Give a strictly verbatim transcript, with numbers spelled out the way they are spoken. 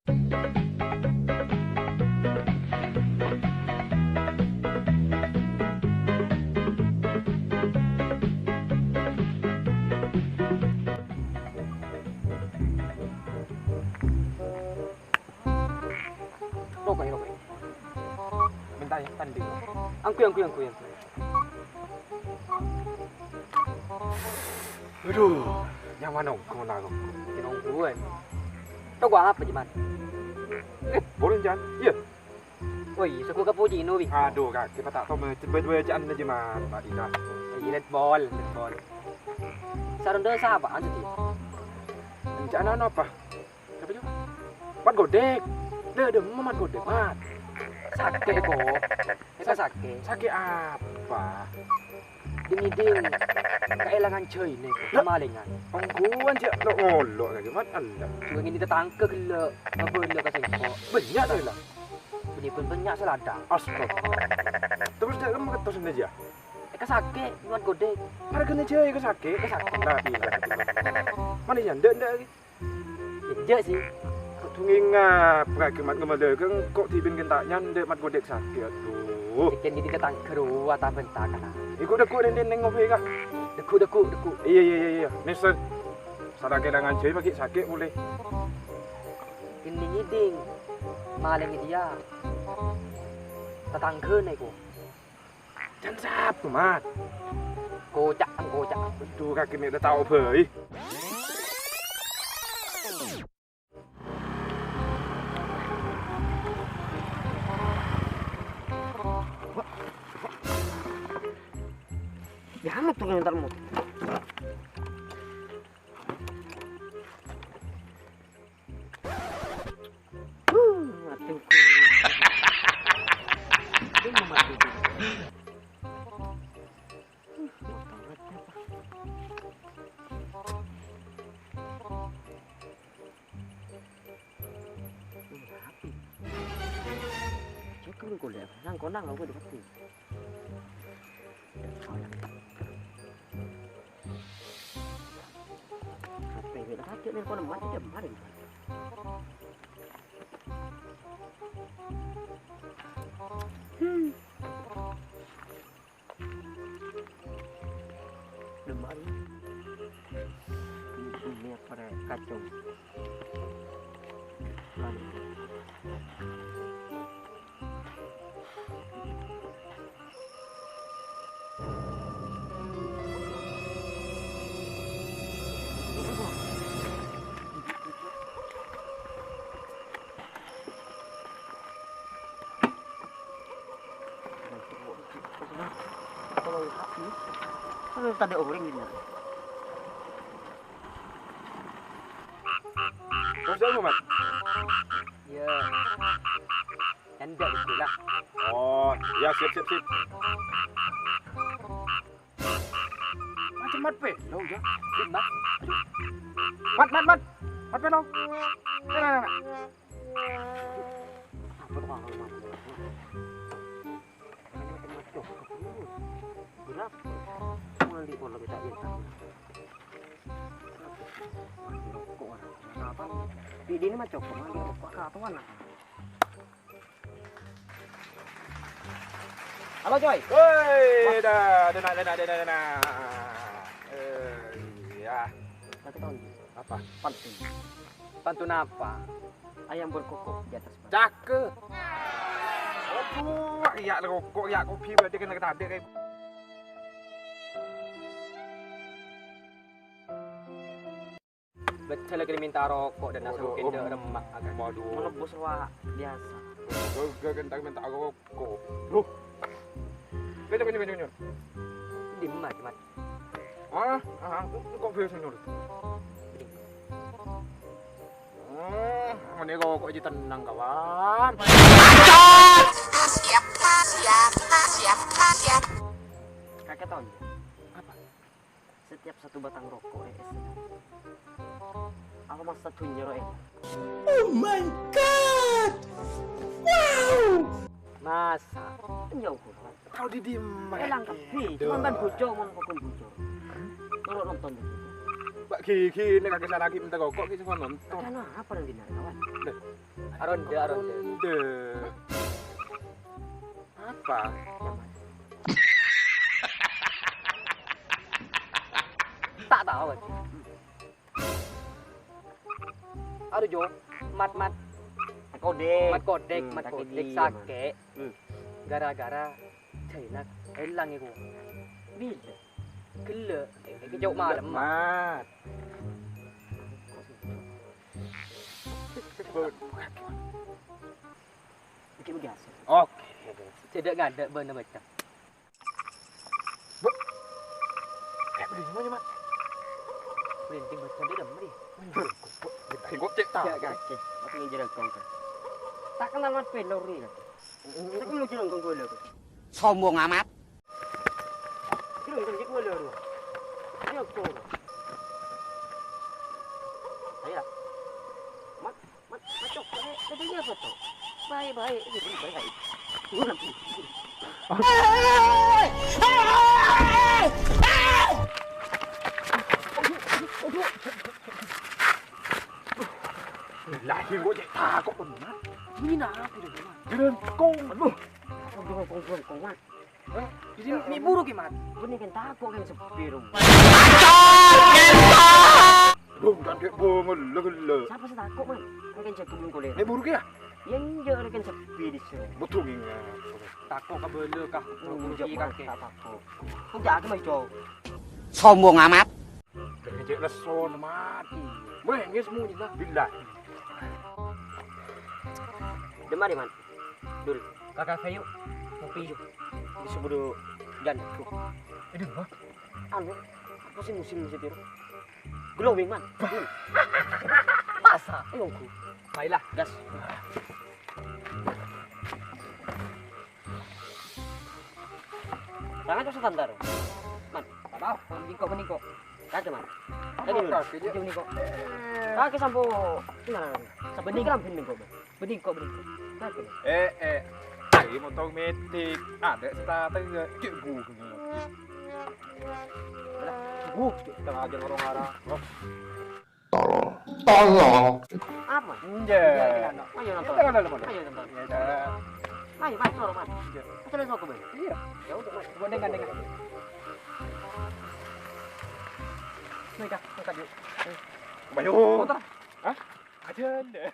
Roko', roko'. Mènta ya, tanding. Angghuy, angghuy, angghuy, angghuy. Adhu, nyaman ongghu, nonggu. Nonggu, eh. Toko apa, Jiman? Eh, boleh, Jan? Iya. Woi, soko ka Pocino, wi. Adhu, kakè, pas ta' tao, bâ-, bâ-, bâcaan, Jiman. Pak Ina. Iya, netball, netball. Saronda sapa, anu, Ji? Rencana apa? Sapa, Jo? Mat Godek. Dâ', dâ', Mat Godek, Mat. Sakè', kok. Èka sakè'. Sakè' apa? Ding-ngèding kaèlangan jhâina, kok. Lah, kamalingan. Ongghuwân jhâ' lo'-ngolo' lagi, Mat. Allah. Jhughân ngèding tatangghâ ghellâ'. Ngabâlâ ka sèngko'. Bânnya' ta' la? Bânnè bân bânnya' sè ladhâng. Astaga. Terros dâ' remma kettos sè jâ? Èka sakè', Mat Godek. Arghâna jâ èka sakè'. Èka sakè'. La ilaha illallah. Mana ya, ndak, ndak lagi? Iyâ, sih. Kodhu ngèngap, kaghi Mat, ngabâlâ ka engko' dhibi' kèng ta' nyandhâ Mat Godek sakè', adhu. Cèkèn ghi' tatangghâ rowa ta' bânta kana. Èko dhâggu' nèng-nèng ngopi, Kak. Dhâggu', dhâggu', dhâggu'. Iyâ, iyâ, iyâ, iyâ. Nèser. Sara kèlangan jâ paghi' sakè' polè. Kèng ngèding. Malèng dhiyâ. Tatangghâna èko. Can sapa, Mat? Koca'an, koca'an. Adhu, kaghi mè' la tao bhâi. Ya, muter, muter, muter. Huh, aduh. Aduh, mati. Huh, kotor banget apa? Hmm, rapi. Cek, kan, kulit. Nang konang aku dikepung. Sampai bela kaki nih, kalau mati dia maling. Hmm. Udah maling. Ini pada kacau. Maling. Kalau tadi orang ini. Terus apa, Mat? Iya. Endak itu lah. Oh, ya, sip, sip, sip. Macam Mat pe, lo ya. Mat, Mat, Mat. Mat pe, lo. Nah, nah, nah, nah. Apa tuh, Mat? Berapa? Mandi kalau kita ingat. Mandi rokok, Mat. Apa? Di, di ini mah cocok, mandi rokok, apa, Mat? Halo, Coy. Woi, dah, dena, dena, dena, dena. Eh, iya. Satu tahun. Apa? Pantun. Pantun apa? Ayam berkokok di atas batu. Cakep. Aduh, iya rokok, iya kopi, berarti kena tadi kayak. Beccel lagi minta rokok dan asal kenda remak agak. Waduh. Menebus wa biasa. Gagal kentang minta rokok. Loh. Kenyang, kenyang, kenyang, kenyang. Di mana, Mat? Ah, ah, kok biasa nyuruh? Hmm, ini rokok aja tenang, kawan. Siap, siap, siap, siap. Kakek tahu nggak? Apa? Setiap satu batang rokok, eh, es. Apa masa dunia, Roy? Oh my God! Wow! Masa? Iya, ukuran. Tahu di dimma? Eh, langkep, Bi. Cuman kan bocor, mon pokok bocor. Kalau nonton di situ. Pak Gigi, ini kaki salah lagi minta koko, kita semua nonton. Ada apa nanti, kawan? Aronde, aronde. Aronde. Apa? Tak tahu. Aduh, Jo. Mat, mat. Kodek. Mat kodek, hmm, mat sakit kodek, iya, sakit. Hmm. Gara-gara Jaina elang iku. Bilâ? Ghellâ', iki jhâ' malem. Mat. Iki mungkin asik. Oke. Cedhak ngadhep bâ'na baca. Bu. Eh, beli semuanya, Mat. Beli ting baca dia dah, beli. Beli kok, cek tak. Ya, kaki. Aku yang jerang kong kan. Tak kenal Mat Pelor ni kan. Aku mau jerang kong gue lho. Sombong amat. Jerang kong gue lho. Jerang kong. Ayo. Mat, Mat, Mat, Cok. Eh, tadi apa tuh? Baik, baik. Ini baik, baik. Gua nanti. Lahir gua cek takut bener. Mina aku deh, Mat. Jerengkong. Aduh. Aduh, kong, kong, kong, Mat. Hah? Jadi mi buru ki, Mat. Ini kan takut kan sepi, Rum. Rum, kan dek bongol, lho, lho. Siapa sih takut, Mat? Kan jago belum kuliah. Ini buru ki ya? Ya, enggak, ini kan sepi di sini. Betul, ingat. Takut ke bela kah? Enggak, Mat, tak takut. Enggak, aku mau jauh. Sombong amat. Dari cek leson, Mat. Weh, nges muni lah. Billah. Demari, Mat. Dul. Kakak kayu, kopi yuk. Disebut dulu jan. Aduh, ha? Anu, apa sih musim musim itu? Glowing, Man. Masa? Ayo, ku. Baiklah, gas. Tangan terus sebentar. Man, tak tahu. Bingkok, bingkok. Kagak, Man. Tadi dulu. Kagak, ya. Bingkok. Kagak sampo. Gimana? Sampo bening. Kira bingkok, Man. Bengkok, bengkok. Kenapa nih? Eh, eh. Ayo motong metik. Ada setatek ya. Cek bu. Alah, bu, cek tengah aja ngorong arah. Oh. Tolong. Tolong. Apa? Enggak. Iya, iya, no. Ayo nonton. Kita nonton, nonton. Ayo nonton. Ya, dah. Ayo, Mas, tolong, Mas. Iya. Kita lihat satu, Mas. Iya. Ya udah, Mas. Gua dengar, dengar. Nih, Kak, angkat yuk. Ayo. Motor. Hah? Ada, ada.